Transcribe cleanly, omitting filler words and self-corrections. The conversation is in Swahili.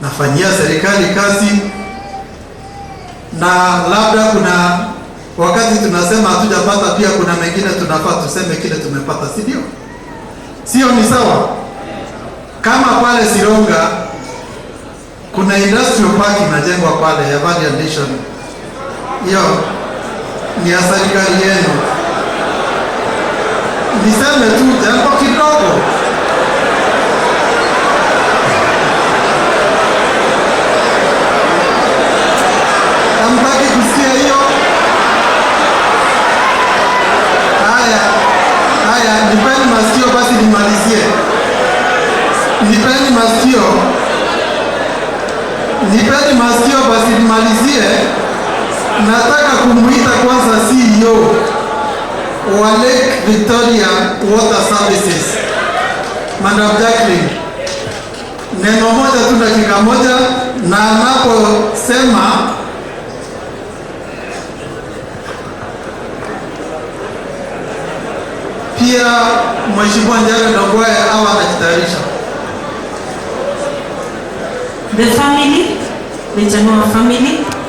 Nafanyia serikali kazi, na labda kuna wakati tunasema hatujapata, pia kuna mengine tunafaa tuseme kile tumepata, si ndio? Sio ni sawa? Kama pale Sironga kuna industrial park inajengwa pale ya value addition, hiyo ni ya serikali yenu. Niseme tu jambo kidogo. Hamtaki kusikia hiyo? Haya, haya, nipeni masikio basi nimalizie. Nipeni masikio, nipeni masikio basi nimalizie. Nataka kumuita kwanza CEO wa Lake Victoria Water Services, Madam Jacqueline. Neno moja tu, dakika moja, na anaposema pia Mheshimiwa Njare Ndongwae awe anajitayarisha. The family, the Chanua family,